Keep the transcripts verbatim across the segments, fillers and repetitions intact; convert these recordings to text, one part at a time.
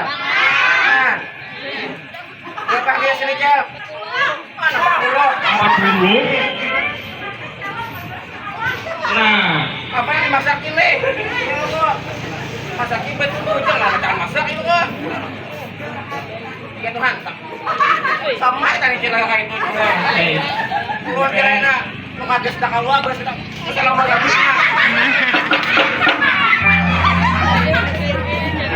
Nah. Berapa dia sini, Cel? Mana Pak Dulu? Empat puluh. Nah. Apa yang dimasakin nih? Ini kok. Masakin betul, bujang lah, jangan masak itu kok. Ya Tuhan, tak. Sama tadi kira kayak itu juga. Eh. Keluar kira enak. Mengadas dah kalau apa sudah. Assalamualaikum.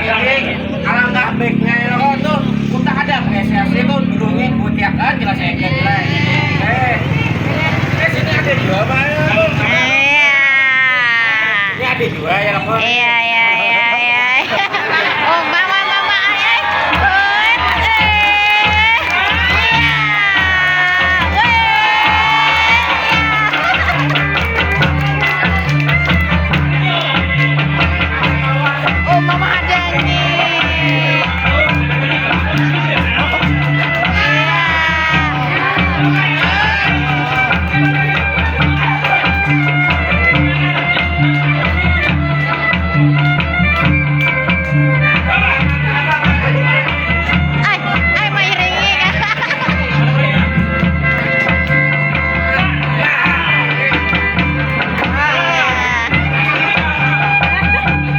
Jadi, alangkah baiknya ya lo tuh, kita ada apresiasi tuh, dulunya butiakan, jelas saya kira. Eh, eh, sini ada juga, Pak. Iya. Ini ada juga ya, Pak. Iya, iya, iya, iya. Oh, mama, mama, ay, ay. Hut, eh. Iya. Weh. Iya. Oh, mama ada nih. Iya. Ai, ai, mairingi.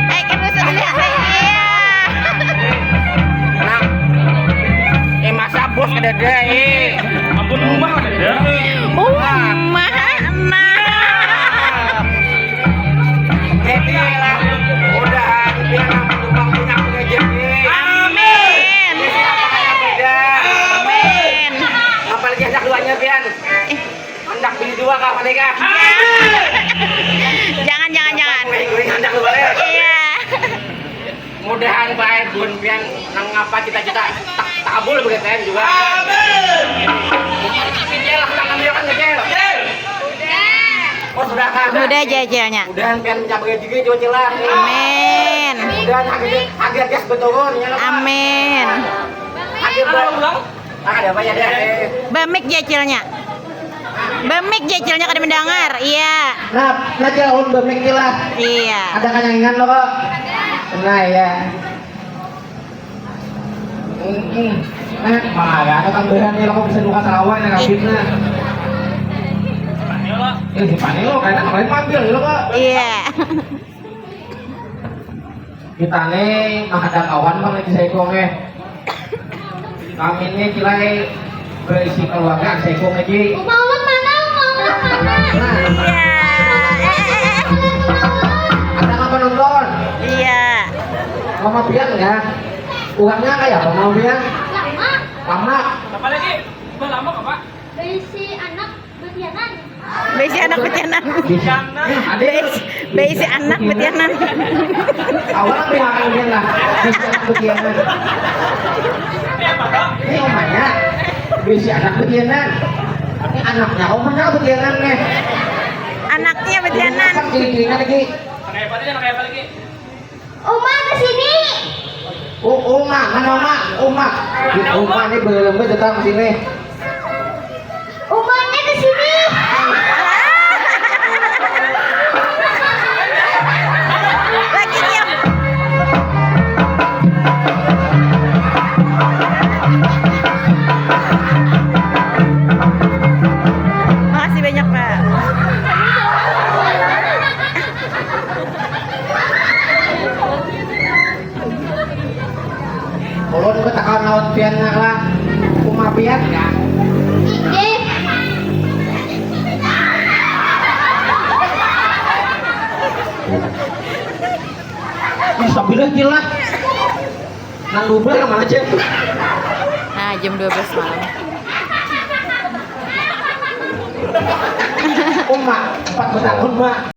Ai, kita sudah lihat, ai, iya. Nah, eh, masa bos ada ada, eh. Ampun, rumah ada ada. Rumah, nah. Jadi lah, mudahan dia nang menumpang punya rezeki. Amin. Amin. Apalagi anak duanya pian. Eh. Anak bini dua kah, mana kah? Jangan, jangan, jangan. Wih, wih, anak dua ya. Iya. Mudahan baik pun pian nang apa cita-cita tak kabul begitu juga. Amin. Kecil lah, tangan dia kan kecil. Oh, sudah kan? Mudah aja kecilnya. Mudahan pian mencapai juga itu kecil lah. Amin. Mudahan harga harga gas beturun ya. Amin. Harga ber- Ah, ada apa ya deh? Bamik jacilnya. Bamik jacilnya kada mendengar. Iya. Nah, nah, Cil, ulun bamik, Cil, lah. Iya. Ada kanyangingan lo kok. Nah, iya. Hmm, hmm. Nah, malah ada tambahan nih, lo kok bisa buka sarawan ya, kabin, nah. Eh, di mana lo? Karena kemarin mampir lo kok. Iya. Kita nih mahadang kawan, Bang, di Saikong, eh. Kami nih, Cil, ai, berisi keluarga Saikong aja. Uma ulun mana? Uma ulun mana? Nah. Iya. Eh, eh, eh, eh. Ada apa nonton? Iya. Mama pian ya? Uangnya kayak apa, Mama pian? Lama. Lama. Apa lagi? Udah lama, Pak? Berisi anak. Betianan. Besi anak betianan. Ada. Besi, besi anak betianan. Awal apa yang akan dia lah? Besi anak betianan. Ini omanya. Besi anak betianan. Ini anaknya, omanya betianan nih. Anaknya betianan. Ini apa lagi? Anak apa lagi? Uma ke sini. Oh, Uma, mana Uma? Uma. Uma ini belum datang ke sini. Umanya ke sini. Lagi diam. Makasih banyak, Pak. Ulun betakan lawan pian nak lah. Uma pian ya. Inggih. Ih, sabila gila. Nang dua belas mana, Cek? Nah, jam dua belas malam. Uma, empat belas tahun, Mak.